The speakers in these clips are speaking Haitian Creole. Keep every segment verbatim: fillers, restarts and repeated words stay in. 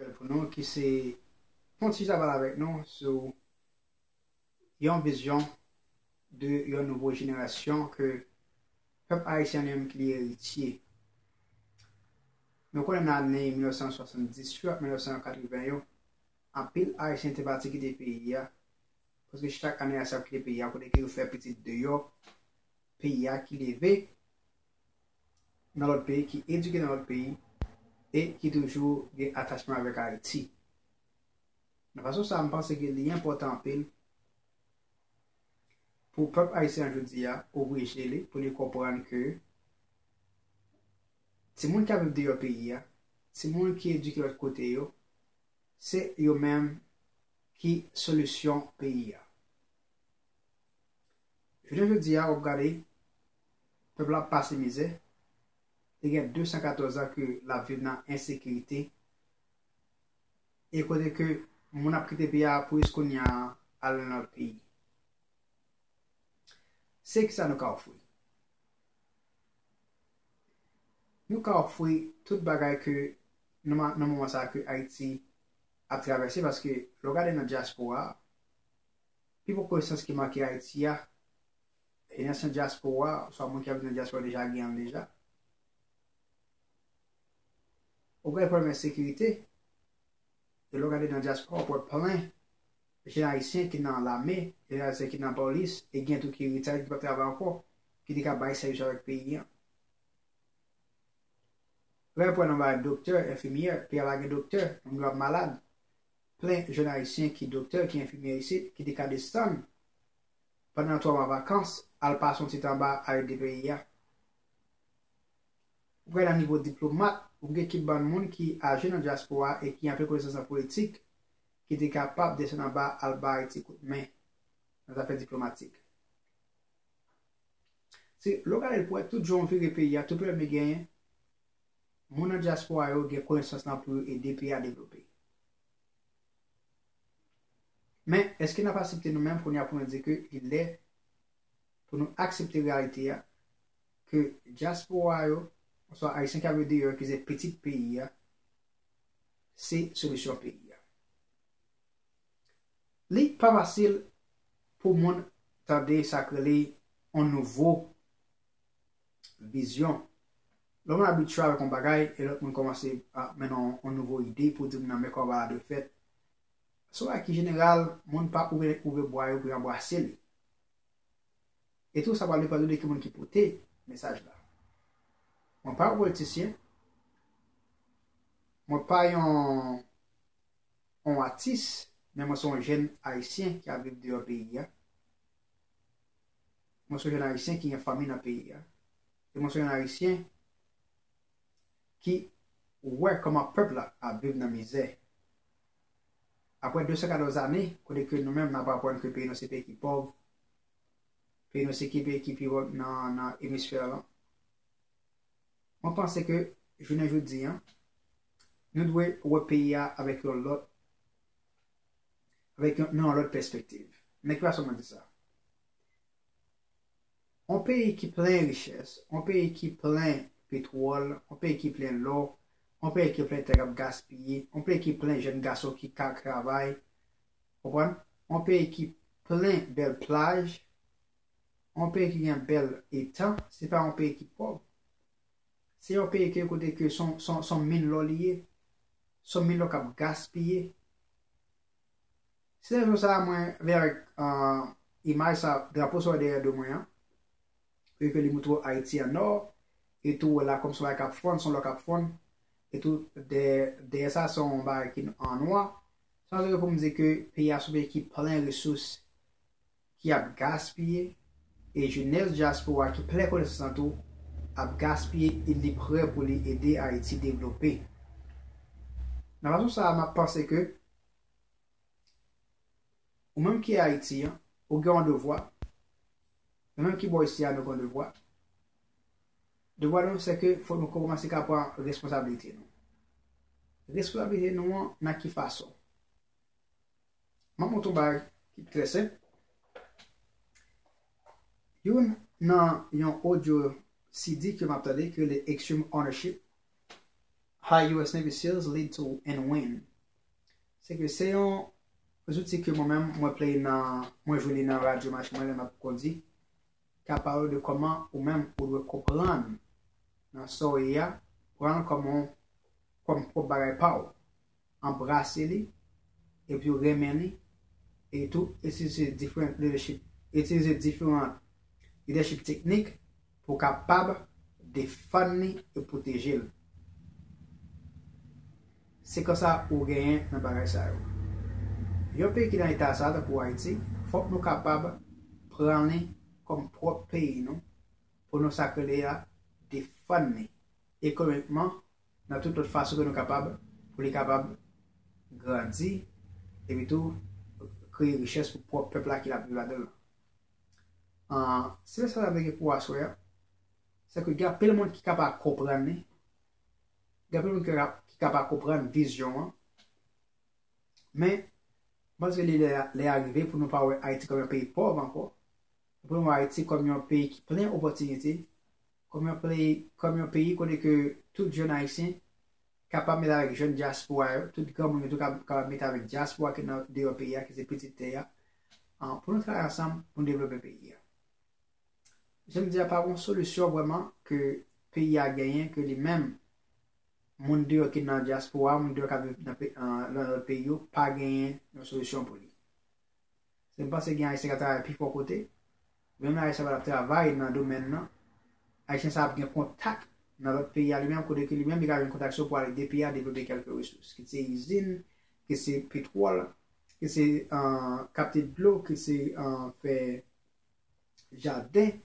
Pou nou ki se yon ti pale avèk nou sou yon vizyon de yon nouvo jenerasyon ke pèp ayisyen li menm ki li eritye. Nou konnen nan ane mil nèf san swasanndis yo ak mil nèf san katreven yo, anpil ayisyen te pati kite peyi a, paske chak ane ayisyen ap kite peyi a, kote ke yo fè pitit deyò peyi a, ki leve nan lòt peyi, ki edike nan lòt peyi, e ki toujou gen atachman avèk Ayiti. Nan fason sa, m panse ke li enpòtan anpil pou pèp ayisyen an jodi a ouvri je li, pou li konprann ke timoun k ap viv deyò peyi a, timoun ki edike lòt kote yo, se yo menm ki solisyon peyi a. Jounen jodi a, w ap gade, pèp la ap pase mizè. Li gen de san katòz an ke l ap viv nan ensekirite. E kote ke moun ap kite peyi a pou jis kounye a al nan lòt peyi. Se kisa nou ka ofri? Nou ka ofri tout bagay ke nan ma-, nan moman sa a ke Ayiti ap travèse, paske lè w gade nan dyaspora a, pi gwo konesans ki manke Ayiti a, e nan ansyen dyaspora, oswa moun ki ap viv nan dyaspora deja gen l deja. Ou gen pwoblèm ensekirite. E lè w gade nan dyaspora, w ap wè plen jèn ayisyen ki nan lame, jèn ayisyen ki nan polis, e gen tou ki retire, ki p ap travay ankò, ki te ka bay sèvis avèk peyi a. Lè w pran nan bagay doktè, enfimyè, peyi a pa gen doktè, moun yo ap malad. Plen jèn ayisyen ki doktè, ki enfimyè isit, ki te ka desann pandan twa mwa vakans, al pase yon ti tan anba, al ede peyi a. Ou pral nan nivo diplomat, ou gen ki bann moun ki aje nan dyaspora e ki anpil konesans nan politik, ki te kapab desann anba al bay ti kout men nan zafè diplomatik. Se lè w gade l pou wè tout jan w vire peyi a, tout pwoblèm li genyen, moun nan dyaspora yo gen konesans lan pou yo ede peyi a devlope. Men, èske n ap aksepte nou menm kounye a pou nou di ke li lè pou nou aksepte reyalite a, ke dyaspora yo, oswa ayisyen k ap viv deyò yo, ki se pitit peyi a, se solisyon peyi a? Li pa fasil pou moun tande sa k rele yon nouvo vizyon. Lè moun abitye avèk yon bagay e lòt moun kòmanse a mennen yon, yon nouvo ide pou di moun nan men kòman bagay la dwe fèt, se yon bagay ki jeneral, moun pa ouvè, ouvè bra yo pou yo anbrase li. E tou sa pral depann de ki moun ki pote mesaj la. Mwen pa yon politisyen, mwen pa yon, yon atis, men mwen se yon jèn ayisyen ki ap viv deyò peyi a. Mwen se yon jèn ayisyen ki gen fanmi nan peyi a. E mwen se yon jèn ayisyen ki wè kòman pèp la ap viv nan mizè. Apre de san katòz ane, kote ke nou menm n ap aprann ke peyi nou se peyi ki pòv, peyi nou se ki peyi ki pi pòv nan, nan emisfè lan. Mwen panse ke jounen jodi a, nou dwe wè peyi a avèk yon lòt, avèk yon, nan yon lòt pèspektiv. Nan ki fason mwen di sa? Yon peyi ki plen richès, yon peyi ki plen petwòl, yon peyi ki plen lò, yon peyi ki plen tè k ap gaspiye, yon peyi ki plen jèn gason ki ka travay, konprann? Yon peyi ki plen bèl plaj, yon peyi ki gen bèl etan, se pa yon peyi ki pòv. Se yon peyi ke kote ke son, son, son min lò li ye, son min lò k ap gaspiye. Se rezon sa a mwen vin avèk, ah, imaj sa, drapo sa w wè dèyè do mwen an. Wi, ke li montre w Ayiti an nò, e tou w wè la kòm se yon bagay k ap fonn, se yon lò k ap fonn, e tou dèyè, dèyè sa se yon bagay ki an nwa. Sa vle pou m di ke peyi a se yon peyi ki plen resous, ki ap gaspiye, e jenès dyaspora ki plen konesans lan tou ap gaspiye e li prè pou li ede Ayiti devlope. Nan fason sa a, m ap panse ke ou menm ki Ayiti an, ou gen yon devwa. Nou menm ki bò isi a, nou gen yon devwa. Devwa nou, se ke fòk nou kòmanse ka pran responsablite nou. Responsablite nou an, nan ki fason? M ap montre yon bagay ki trè senp. Youn nan yon audio C D ke m ap tande, ki rele Extreme Ownership. How U S Navy SEALs lead to and win. Se ke se yon zouti ke mwen menm mwen play nan, mwen jwe li nan radyo machin mwen lè m ap kondi, ka pale w de kòman ou menm ou dwe konprann nan sa w ye a, pran l kòm yon, kòm pwòp bagay pa w, anbrase li, epi w renmen li, e tou itilize diferan leadership, itilize diferan leadership teknik pou w kapab defann li e pwoteje l. Se konsa ou genyen nan bagay sa yo. Yon peyi ki nan eta sa, tankou Ayiti, fòk nou kapab pran li kòm pwòp peyi nou, pou nou sa k rele a defann li ekonomikman, nan tout lòt fason ke nou kapab, pou li kapab grandi, epi tou kreye richès pou pwòp pèp la ki l ap viv ladan l lan. Ah, se mesaj sa m te gen pou aswè a. Se ke gen anpil moun ki ka pa konprann li, gen anpil moun ki ka, ki ka pa konprann vizyon an. Men, m panse li lè, lè a rive pou nou pa wè Ayiti kòm yon peyi pòv ankò. Pou nou wè Ayiti kòm yon peyi ki plen opòtinite, kòm yon peyi, kòm yon peyi kote ke tout jèn ayisyen kapab met avèk jèn dyaspora yo, tout granmoun yo tou kab-, kapab met avèk dyaspora ki nan deyò peyi a, ki se pitit tè a, ah, pou nou travay ansanm pou nou devlope peyi a. Jan m di a, pa gen yon solisyon vrèman ke peyi a genyen, ke li menm, moun deyò ki nan dyaspora, moun deyò k ap viv nan pe-, an, nan lòt peyi yo, pa genyen yon solisyon pou li. Se m panse gen Ayisyen k ap travay pi fò kote, menm lè Ayisyen pa t ap travay nan domèn nan, Ayisyen sa ap gen kontak nan lòt peyi a li menm, kote ke li menm li ka jwenn kontak sa pou al ede peyi a devlope kèlke resous, ki se izin, ki se petwòl, ki se, ah, kapte dlo, ki se, ah, fè jaden,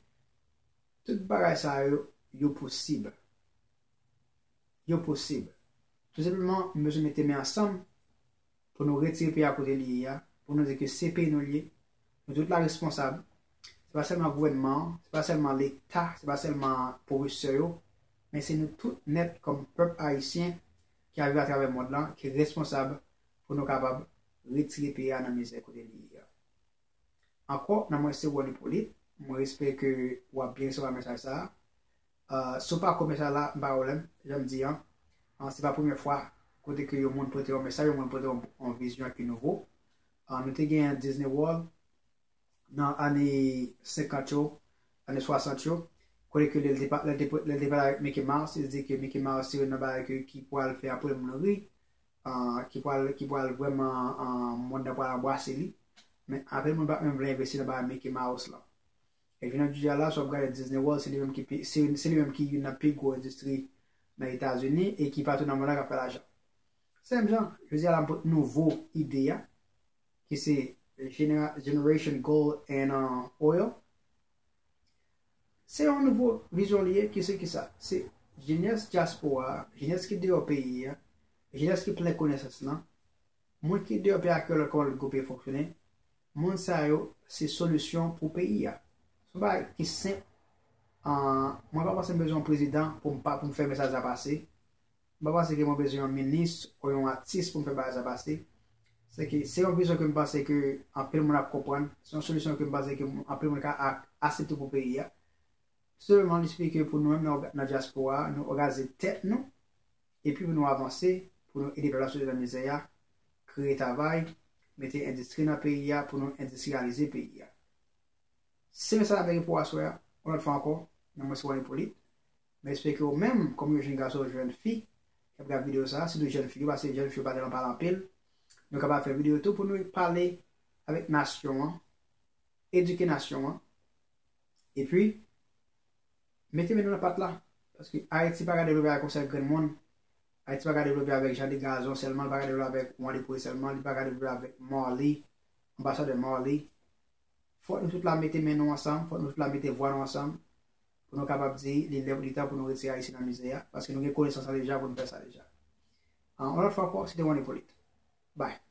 tout bagay sa yo, yo posib. Yo posib. Tou senpleman, nou bezwen mete men ansanm pou nou retire peyi a kote li ye a, pou nou di ke se peyi nou l ye, nou tout la responsab. Se pa sèlman gouvènman an, se pa sèlman Leta, se pa sèlman pwofesè yo, men se nou tout nèt kòm pèp ayisyen ki ap viv atravè mond lan, ki responsab pou nou kapab retire peyi a nan mizè kote li ye a. Ankò, non mwen se Ron Hyppolite. Mwen espere ke w ap byen resevwa mesaj sa a. Ah, si w pa ko mesaj la, m pa gen pwoblèm. Jan m di an, ah, se pa premye fwa kote ke yon moun pote yon mesaj, yon moun pote yon, yon vizyon ki nouvo. Ah, nou te gen Disney World nan ane senkant yo, ane swasant yo, kote ke lè l te pa-, lè l te, lè l te pale avèk Mickey Mouse, li di ke Mickey Mouse se youn nan bagay ke, ki pral fè anpil moun ri, ah, ki pral, ki pral vrèman, ah, mond nan pral anbrase li. Men anpil moun pa t menm vle envesti nan bagay Mickey Mouse lan. E jounen jodi a la, si w ap gade Disney World, se li menm ki pi, se, se li menm ki youn nan pi gwo endistri nan Etazini e ki patou nan mond lan k ap fè lajan. Se menm jan, jodi a la, m pote nouvo ide a, ki se genera-, Generation Gold and, uh, Oil. Se yon nouvo vizyon li ye, ki se ki sa? Se jenès dyaspora a, jenès ki deyò peyi a, jenès ki plen konesans lan, moun ki deyò peyi a, ki wè kòman lòt gwo peyi fonksyone, moun sa yo se solisyon pou peyi a. Se yon bagay ki senp. Ah, mwen pa panse m bezwen yon prezidan pou m pa, pou m fè mesaj la pase. M pa panse ke mwen bezwen yon minis ou yon atis pou m fè bagay sa pase. Se ke se yon vizyon ke m panse ke anpil moun ap konprann. Se yon solisyon ke m panse ke anpil moun ka ak-, aksepte pou peyi a. Tou senpleman, li esplike pou nou menm nan, nan dyaspora a, nou òganize tèt nou, epi pou nou avanse, pou nou ede pèp la soti nan mizè a, kreye travay, mete endistri nan peyi a, pou nou endistriyalize peyi a. Se mesaj la m te gen pou aswè a. Yon lòt fwa ankò, non mwen se Ron Hyppolite. Mwen espere ke ou menm, kòm yon jèn gason, yon jèn fi, k ap gade videyo sa a, sitou jèn fi yo, paske jèn fi yo pa tèlman pale anpil, nou kapab fè videyo tou pou nou pale avèk nasyon an, edike nasyon an, epi mete men nou nan pat la. Paske Ayiti pa ka devlope avèk yon sèl grenn moun. Ayiti pa ka devlope avèk Jean Degazon sèlman, li pa ka devlope avèk Wandé Poe sèlman, li pa ka devlope avèk Marley, anbasadè Marley. Fòk nou tout la mete men nou ansanm, fòk nou tout la mete vwa nou ansanm, pou nou kapab di li lè, li tan pou nou retire Ayiti nan mizè a, paske nou gen konesans lan deja pou nou fè sa deja. Ah, yon lòt fwa ankò, se te Ron Hyppolite. Bye.